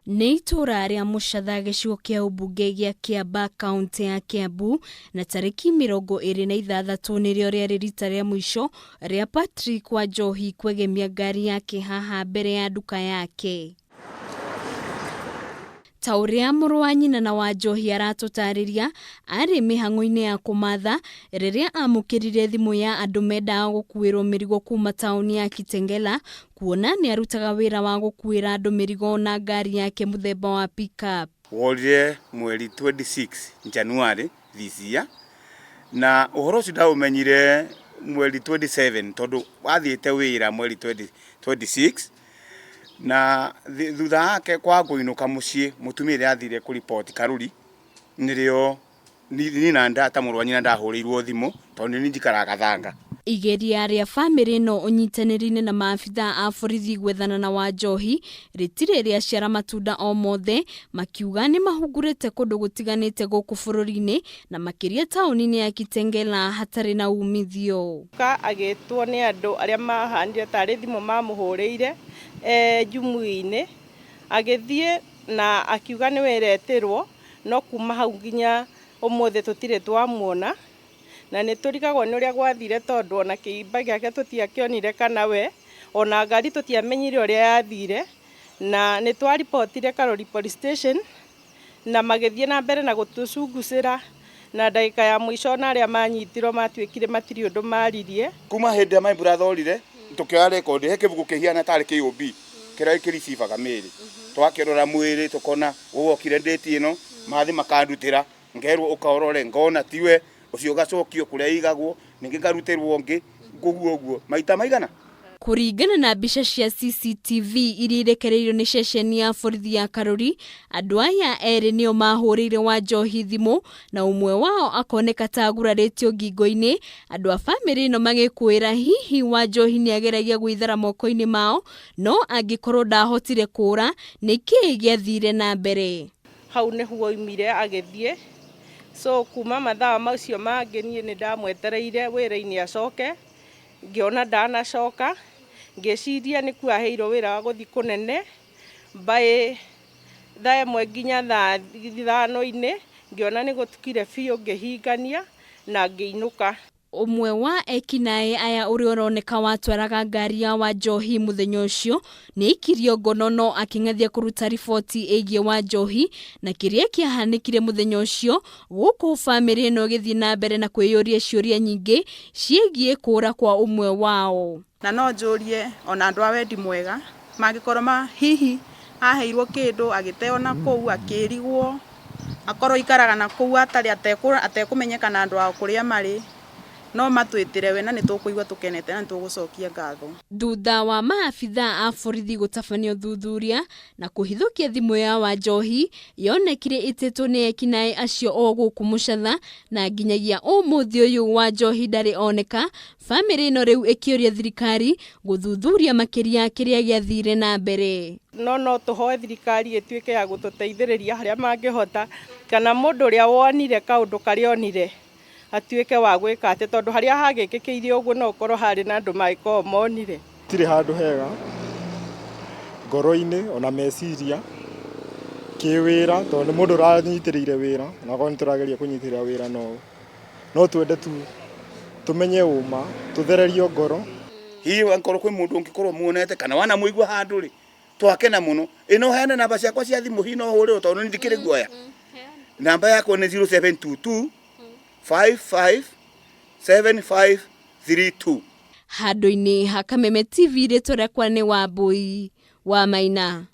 Nĩ itũũra rĩa Mũcatha gĩcigo kĩa ũmbunge gĩa Kĩamba kaũntĩ ya Kĩambu na tarĩki 26 nĩrĩo rĩarĩ rita rĩa mũico rĩa Patrick Wanjohi kwegemia ngari yake haha mbere ya nduka yake. Ta ũrĩa mũrũ wa nyina na Wanjohi aratũtarĩria, arĩ mĩhang'o-inĩ ya kũmatha rĩrĩa amũkĩrire thimũ ya andũ mendaga gũkuĩrwo mĩrigo kuma taũni ya Kitengela kuona nĩ arutaga wĩra wa gũkuĩra andũ mĩrigo na ngari yake mũthemba wa pick-up. Worire mweri 26 January this year na ũhoro ũcio ndaũmenyire mweri 27 tondũ wathiĩte wĩra mweri 20 26 na thutha wake kwa kũinũka mũciĩ mũtumia ũrĩa athire kũriboti Karuri nĩrĩo niĩ na nda ta mũrũ wa nyina ndahũrĩirwo thimũ tondũ nĩ njikaraga Gathanga. Igeria rĩa bamĩrĩ ĩno ũnyitanĩri-inĩ na maabithaa a borithi gwethana na Wanjohi rĩtirĩ rĩaciara matunda o mothe, makiuga nĩ mahungurĩte kũndũ gũtiganĩte gũkũ bũrũri-inĩ na makĩria taũni-inĩ ya Kitengela hatarĩ na umithio. Ka agĩtwo nĩ andũ arĩa mahanire tarĩ thimũ mamũhũrĩire e jumuiya-inĩ, agĩthiĩ na akiuga nĩ wĩra etĩrwo, no kuma hau nginya ũmũthĩ tũtirĩ twamuona, na nĩ tũrigagwo nĩ ũrĩa gwathire tondũ ona kĩimba gĩake tũtiakĩonire kana we, ona ngari tũtiamenyire ũrĩa yathire, na nĩ twaribotire Karori Police Station na magĩthiĩ na mbere na gũtũcungucĩra na ndagĩka ya mũico ona arĩa manyitirwo matuĩkire matirĩ ũndũ maririe. Kuma hĩndĩ ĩrĩa my brother orire tũkĩoya record he kĩbuku kĩhiana tarĩ KOB kĩrĩa kĩricibaga mĩĩrĩ twakĩrora mwĩrĩ tũkona ũgokire ndĩti ĩno mathi makandutĩra ngerwo ũkaũrore ngona tiwe ũcio ũgacokio kũrĩa igagwo ningĩ ngarutĩrwo ũngĩ ũguo ũguo maita maigana. Kũringana na mbica cia CCTV iria irekereirio nĩ ceceni ya borithi ya Karuri, andũ aya erĩ nĩo mahũrĩire Wanjohi thimũ na ũmwe wao akoneka ta agurarĩtio ngingo-inĩ, andũ a bamĩrĩ ĩno magĩkũĩra hihi Wanjohi nĩageragia gwĩthara moko-inĩ mao, no angĩkorwo ndahotire kũũra nĩkĩĩ gĩathire na mbere. Hau nĩguo oimire agĩthiĩ, so kuma mathaa macio mangĩ niĩ nĩ ndamwetereire wĩra-inĩ acoke, ngĩona ndanacoka, ngĩciria nĩ kuo aheirwo wĩra wa gũthiĩ kũnene, by thaa ĩmwe nginya thaa ithano-inĩ, ngĩona nĩ gũtukire biũ ngĩhingania na ngĩinũka. Ũmwe wa ekinaĩ aya ũrĩa ũroneka watwaraga ngari ya Wanjohi mũthenya ũcio nĩ aikirio ngono no akĩng'athia kũruta riboti ĩgiĩ Wanjohi na kĩrĩa kĩahanĩkire mũthenya ũcio, gũkũ bamĩrĩ ĩno ĩgĩthiĩ na mbere na kwĩyũria ciũria nyingĩ ciĩgiĩ kũũra kwa ũmwe wao. Na no njũrie ona andũ a wendi mwega mangĩkorwo ma hihi aheirwo kĩndũ agĩteo na kũu akĩrigwo akorwo ikaraga na kũu atarĩ atekũmenyeka na andũ ao kũrĩa marĩ no matwĩtĩre we na nĩ tũkũigua tũkenete na nĩ tũgũcokia ngatho. Thutha wa maabithaa a borithi gũtabania ũthuthuria na kũhithũkia thimũ ya Wanjohi yonekire ĩtĩtwo nĩ ekinaĩ acio o gũkũ Mũcatha na nginyagia ũmũthĩ ũyũ Wanjohi ndarĩ oneka, bamĩrĩ ĩno rĩu ĩkĩũria thirikari gũthuthuria makĩria kĩrĩa gĩathire na mbere. No no tũhoe thirikari ĩtuĩke ya gũtũteithĩrĩria harĩa mangĩhota, kana mũndũ ũrĩa wonire kaũndũ karĩa onire atuĩke wa gwĩka atĩ, tondũ harĩa hagĩkĩkĩire ũguo no ũkorwo harĩ na andũ mangĩkorwo monire. Tirĩ handũ hega ngoro-inĩ ona meciria kĩwĩra tondũ nĩ mũndũ ũranyitĩrĩire wĩra na okorwo nĩ tũrageria kũnyitĩrĩra wĩra no no twende tu tũmenye ũma tũthererio ngoro. Hihi angĩkorwo kwĩ mũndũ ũngĩkorwo muonete kana wanamũigua handũ rĩ, twakena mũno. Ĩ no heane namba ciakwa cia thimũ hihi no hũrĩrwo tondũ nĩ ndikĩrĩ guoya. Namba yakwa nĩ 0722 55 7532. Handũ-inĩ ha Kameme TV rĩtwa rĩakwa nĩ Wambui wa Maina.